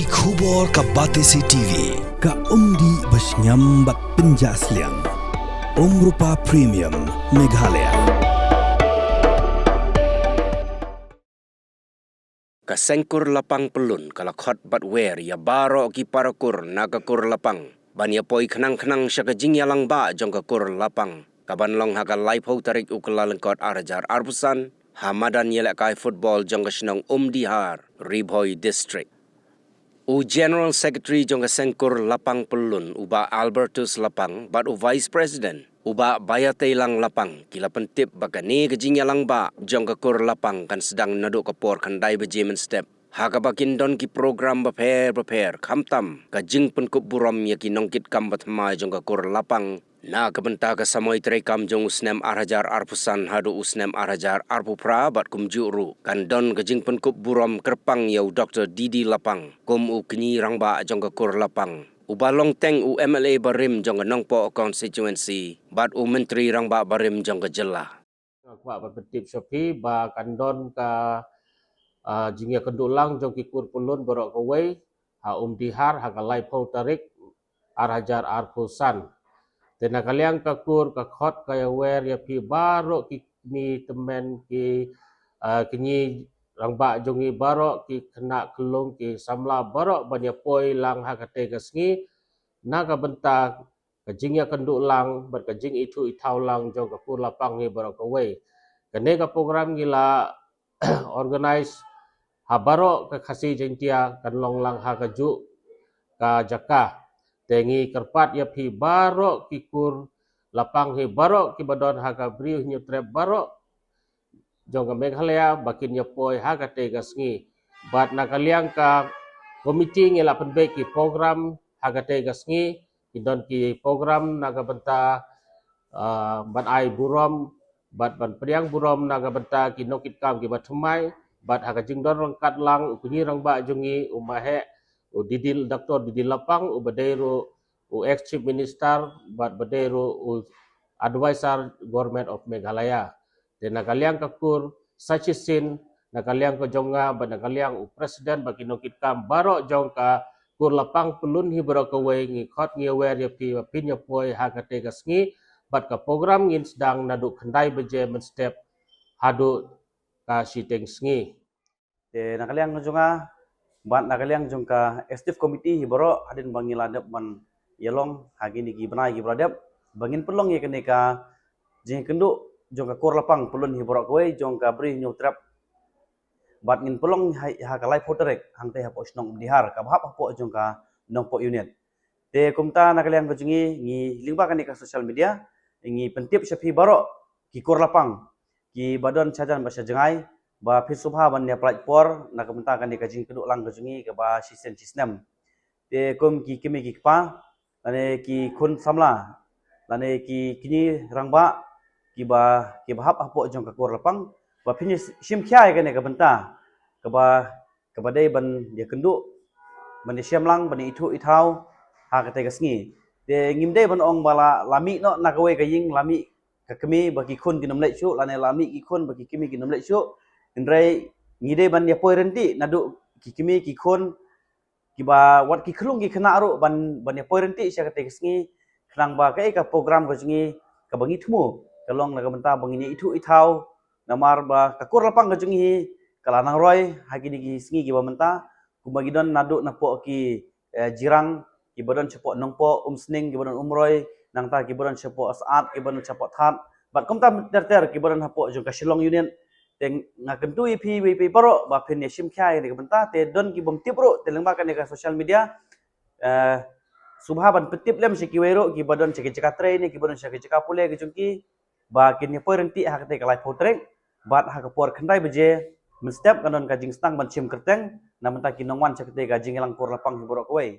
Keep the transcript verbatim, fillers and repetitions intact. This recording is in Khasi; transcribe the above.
Khubor ka Batesi T V, ka umdih ba shngiam bad pynjah sliang. Umrupa Premium, Meghalaya. Ka seng kur lapang pyllun ka la khot bad wer ïa baroh ki para kur na ka kur lapang ban ïa poi khnang khnang sha ka jingïalang ba jong ka kur lapang, ka ban long ha ka laiphew tarik u Kyllalyngkot ar hajar arphew san, ha madan ïalehkai football jong ka shnong Umdihar, Ri Bhoi District. U General Secretary jong ka seng kur lapang pyllun, u Bah Albertus Lapang, bad u Vice President, u Bah Bayateilang Lapang, ki la pyntip ba kane ka jingïalang ba jong ka kur lapang kan sdang naduh ka por khyndai baje mynstep, ha kaba kin don ki program bapher bapher, khamtam ka jingpynkup burom ïa ki nongkitkam bathymmai jong ka kur lapang na ka bynta ka samoi treikam jong u snem ar hajar arphew san haduh u snem ar hajar arphew phra, bad kumjuh ruh kan don ka jingpynkup burom kyrpang ïa u Doktor D D Lapang kum u kñi rangbah jong ka kur lapang, uba long teng u M L A barim jong ka Nongpoh constituency bad u Myntri Rangbah barim jong ka jylla. Nga kwah ban pyntip sha phi ba kan don ka, ah, jingïakynduh lang jong ki kur pyllun baroh kawei ha Umdihar ha ka laiphew tarik ar hajar arphew san. Te na ka liang ka kur ka khot ka ïawer ïa phi baroh ki kmie tymmen, ki, ah, kñi rangbah jong ngi baroh, ki khynnah khyllung, ki samla baroh ban ïa poi lang ha katei ka sngi na ka bynta ka jingïakynduh lang bad ka jingithuh ithaw lang jong ka kur lapang ngi baroh kawei. Kane ka program ngi la organize ha baroh ka Khasi Jaiñtia, kan long lang ha kajuh ka jaka. Te ngi kyrpad ïa phi baroh ki kur lapang hi baroh kiba don ha ka Bri u Hynñiewtrep baroh jong ka Meghalaya ba kin ïa poi ha katei ka sngi. Bad na ka liang ka komiti ngi la pynbeit ki program ha katei ka sngi, ki don ki program na ka bynta, ah, ban ai burom bad ban pdiang burom na ka bynta ki nongkitkam kiba thymmai, bad ha ka jingdon ryngkat lang u kñi rangbah jong ngi, u maheh, u D D, Doktor D D Lapang, uba dei ruh u ex Chief Minister bad ba dei ruh u Advisor Government of Meghalaya. Te na ka liang ka kur sa shisien, na ka liang ka jong nga bad na ka liang u President bad ki nongkitkam baroh jong ka kur lapang pyllun hi baroh kawei, ngi khot ngi ïawer ïa phi ba phin ïa poi ha katei ka sngi, bad ka program ngin sdang naduh khyndai baje mynstep haduh ka shiteng sngi. Te na ka liang jong nga bad na ka liang jong ka executive committee hi baroh, hadien ba ngi la dep ban ïalong ha kine ki bnai kiba la dep, ba ngin pynlong ïa kane ka jingïakynduh jong ka kur lapang pyllun hi baroh kawei jong ka Bri u Hynñiewtrep. Bad ngin pynlong ha, ha ka laiphew tarik hangtei hapoh shnong Umdihar kaba hap hapoh jong ka Nongpoh unit. Te kumta na ka liang ka jong ngi, ngi lyngba kane ka social media ngi pyntip sha phi baroh ki kur lapang kiba don shajan bad shajngai ba phin sngewbha ban ïa pyllait por na ka bynta kane ka jingïakynduh lang ka jong ngi kaba shisien shisnem. Te kum ki kmie ki kpa lane ki khun samla lane ki kñi rangbah kiba, kiba hap hapoh jong ka kur lapang, ba phin ïa shim khia ïa kane ka bynta kaba, kaba dei ban ïakynduh, ban ïashem lang, ban ïaithuh ithaw ha katei ka sngi. Te ngim dei ban ong ba la, la mih noh na kawei ka ïing, la mih ka kmie ba ki khun kin ym leit shuh, lane la mih ki khun ba ki kmie kin ym leit shuh. Hynrei ngi dei ban ïa poi ryntih naduh ki kmie ki khun kiba wat ki khyllung ki khynnah ruh ban, ban ïa poi ryntih sha katei ka sngi, khnang ba kaei ka program ka jong ngi kaba ngi thmu ka long na ka bynta ba ngin ïa ithuh ithaw, namar ba ka kur lapang ka jong ngi ka la nang roi ha kine ki sngi kiba mynta, kumba ngi don naduh napoh ki, eh, jirang kiba don shapoh Nongpoh, Umsning kiba don Umroi, nangta kiba don shapoh Saat, kiba don shapoh Thad, bad kumta ter ter kiba don hapoh jong ka Shillong Unit. Te nga kyntu ïa phi, phi, phi baroh ba phin ïa shim khia ïa kane ka bynta, te don ki bym tip ruh, te lyngba kane ka social media, eh, sngewbha ban pyntip lem sha kiwei ruh kiba don sha ki jaka trei ne kiba don sha ki jaka pule ki jong ki, ba kin ïa poi ryntih ha katei ka laiphew tarik, bad ha ka por khyndai baje mynstep kan don ka jingsdang ban shim kyrteng na bynta ki nongwan sha katei ka jingïalang kur lapang hi baroh kawei.